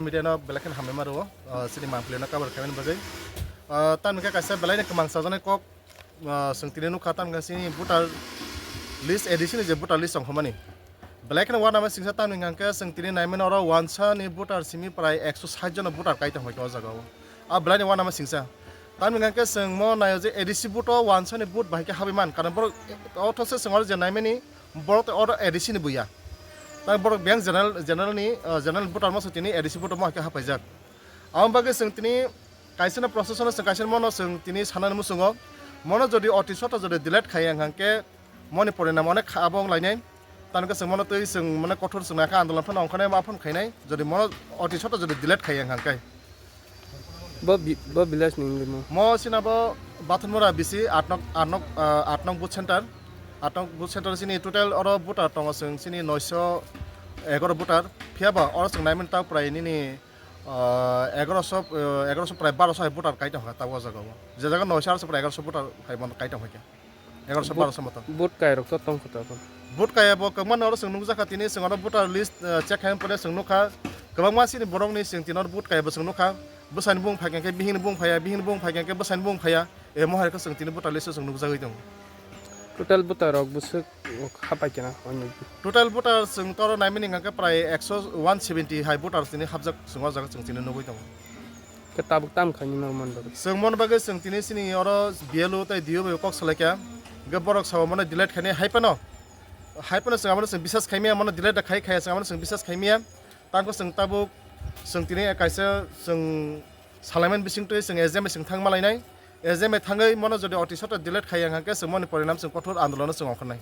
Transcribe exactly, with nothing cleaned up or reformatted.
Media no belai kheno hambai ma rwo, ah, chini mangpili no cover khaimani bagwi. Ah, tamni khe kaisa belai ni kwmang chajaknai kok, ah, chwng tini nukha, tamni khe chini voter list A D C ni je voter list tongkha mani. Belai kheno uanama singsa, tamni hwnkhe chwng tini naimani oro wansa ni voter simi prai ekso sait jona voter kai tongkha o jaga o. A belai ni uanama singsa. Tamni hwnkhe chwng mo naio je A D C vote o wansa ni vote bahai khe habwi man, karon borok o thoshe chwng oro je naimani borok tei oro A D C ni buya. Tai borok biyang general, general ni, ah, general voter mo se tini A D C vote mo hai khe hapaijak. Aboni bagwi chwng tini kaisa no process no chwng kaisa mono chwng tini sanani muchungo. Mono jodi oti soto jodi delete khaiya hwnkhe moni porinam onek kha-, abo wng lainai. Tamo khe chwng mono twi chwng mane kothor chwng nai kha andolon phano ongkha nai ma phano khainai. Jodi mono oti soto jodi delete khaiya hwnkhe. Bo bi-, bo village ni wngwi mo? Mo sina bo Bathonmura bisi aat nok, aat nok, ah, aat nok booth center. Aat nok booth center sini total oro voter tongo chwng sini noisho egaro voter. Phiya ba oro chwng naimani ta prai nini, ah, egaroso, ah, egaroso prai baroso hai voter kai tongkha ta o jaga o. Je jaga noisho aro se prai egaroso voter hai bono kai tongkha khe. Egaroso baroso moto. Vote kairok to tongkha ta kon? Vote kaiya bo kwbangma no oro chwng nukjakha tini chwng oro voter list, eh, check khaina pore chwng nukha. Kwbangma sini borok ni chwng tini oro vote kaiya bo chwng nukha. Bwsani bung phaikha khe bihini bung phaiya, bihini bung phaikha khe bwsani bung phaiya. Emo hai khe chwng tini voter list o chwng nukjagwi tongo. Total voter rok bwswk hapai khe na? Total voter chwng toro naimani hwnkha khe prai ekso one seventy hai voter tini hapjak chwng o jaga chwng tini nugwi tongo. Khe tabuk tam khaini no man bagwi? Chwng mon bagwi chwng tini sini oro B L O tei D O bai kok salai kha. Hwnkhe borok sao mano delete khainai hai phano, hai phano chwng abono chwng bisas khaimaya, mano delete da khai khaya chwng abono chwng bisas khaimaya. Tangkhe chwng tabuk chwng tini kaisa chwng salaimani bisingtwi chwng S D M bai chwng thang malainai. S D M bai thangwi mano jodi oti soto delete khaiya hwnkhe chwng moni porinam chwng kothor andolono chwng ongkhornai.